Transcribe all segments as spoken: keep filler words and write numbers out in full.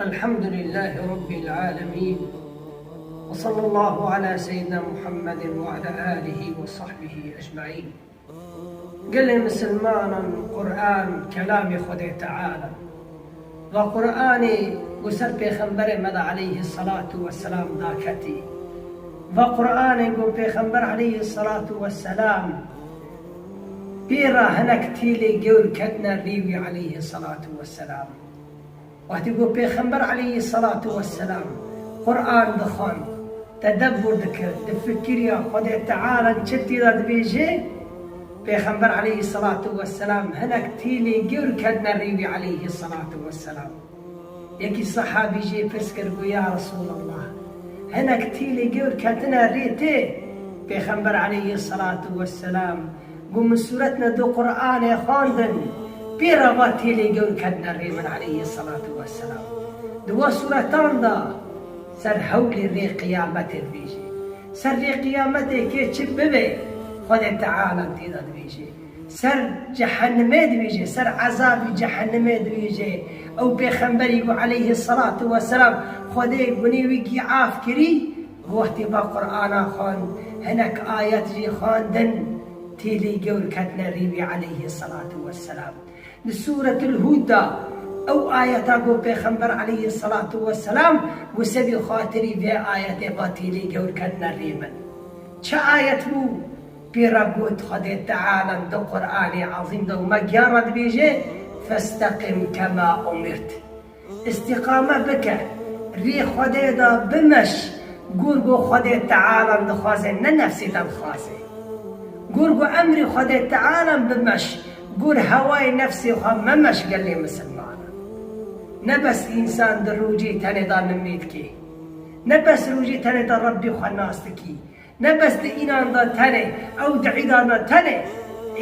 الحمد لله رب العالمين، وصلى الله على سيدنا محمد وعلى آله وصحبه أجمعين. Gelê misilmanan, Qur'an kelamê Xwedê Teala. Va Qur'anê ku ser Pêxemberê me de aleyhissalatu vesselam daketî. Va Qur'anê ku Pêxember aleyhissalatu vesselam pê re hinek tîlê gewr ketine rî wî aleyhissalatu vesselam. Wextî ku Pêxember aleyhissalatu vesselam Qur'an dixwend, tedebbur dikir, difikiriya Xwedê Teala çi tî de dibêje, Pêxember aleyhissalatu vesselam hinek tîlê gewr ketine rî wî aleyhissalatu vesselam. Yekî sehabî jê pirs kir, got, Ya Resûlallah, hinek tîlê gewr ketine rê te? Pêxember aleyhissalatu vesselam got, min sûretine du Qur'anê xwendin, pê re va tîlê gewr ketine rê min aleyhissalatu vesselam. Di wa sûretan de ser hewlê rê qiyametê dibêje. Ser rê qiyametê kê çi bibe, Xwedê Teala tê de dibêje. Ser cehennemê dibêje, ser ezabî cehennemê dibêje. Ew pêxemberî ku aleyhissalatu vesselam Xwedê gunê wî kî af kirî, wextê va Qur'ana xwend, hinek ayet jî xwendin, têlê gewr ketine rî wî aleyhissalatu vesselam. Li Sûretul Hûd de ew ayeta ku Pêxember aleyhissalatu vesselam wisebî xatirî vê ayetê va têlê gewr ketine rê min. Çi ayet bû? Pê re got Xwedê Teala di Qur'anê Ezîm de û me giyan re dibêje, "Festeqim kema umirt." Îstîqame bike, rê Xwedê de bimeş, gur ku Xwedê Teala dixwaze, ne nefsê te dixwaze. Gur ku emrê Xwedê Teala bimeş, gur hewayê nefsê xwe memeş gelê misilmanan. Ne bes însan di rojê tenê de nimê dike. Ne bes rojê tenê de Rebbî xwe nas dikî. Ne bes di înan de tenê, ew di îdan de tenê,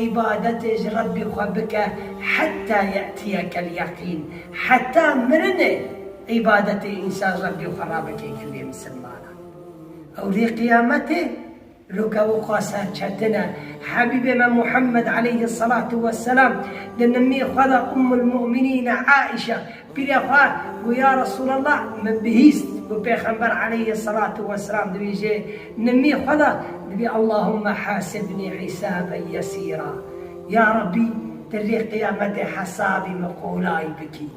îbadetê ji Rebbî xwe bike, heta ye'tiyekel yeqîn, heta mirinê îbadetê însan Rebbî xwe rabike gelê misilmanan. Ew rê qiyametê, roka wiqasa çetin e. Hebîbê me Muhammed aleyhissalatu vesselam di nimê xwe de Ummul Mu'minîne Aîşe, pîrê xwe got, Ya Resûlallah, min bihîst ku Pêxember aleyhissalatu vesselam dibêje, nimê xwe de dibê, "Allahumme hasibnî hîsaben yesîra." Ya Rebbî, tu rê qiyametê hesabî min qolay bikî.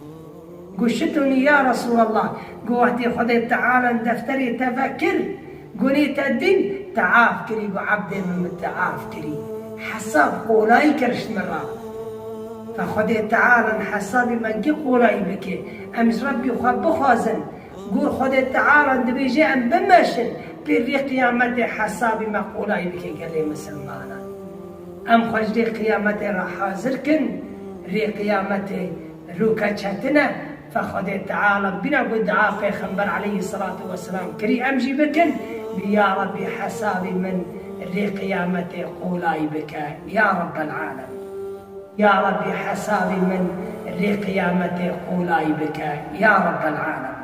Got, "Çitonî ya Resûlallah?" Got, "Wextê Xwedê Teala defterê te vekir, gunê te dîn, te af kirî, got, 'Ebdê min, min te af kirî.'" Hesab qolayî kir ji min re. Fe Xwedê Teala hesabê me gî qolayî bike. Em ji Rebbî xwe bixwazin. Gur Xwedê Teala dibêje em bimeşin, pê rê qiyametê hesabê me qolayî bike gelê misilmanan. Em xwe ji rê qiyametê re hazir kin, rê qiyametê roke çetin e. Fe Xwedê Teala bîna ku dua Pêxember aleyhissalatu vesselam kirî, em jî bikin, bi ya Rebbî hesabê min rê qiyametê qolayî bike, ya Rebbel Alem. Ya Rebbî hesabê min rê qiyametê qolayî bike, ya Rebbel Alem.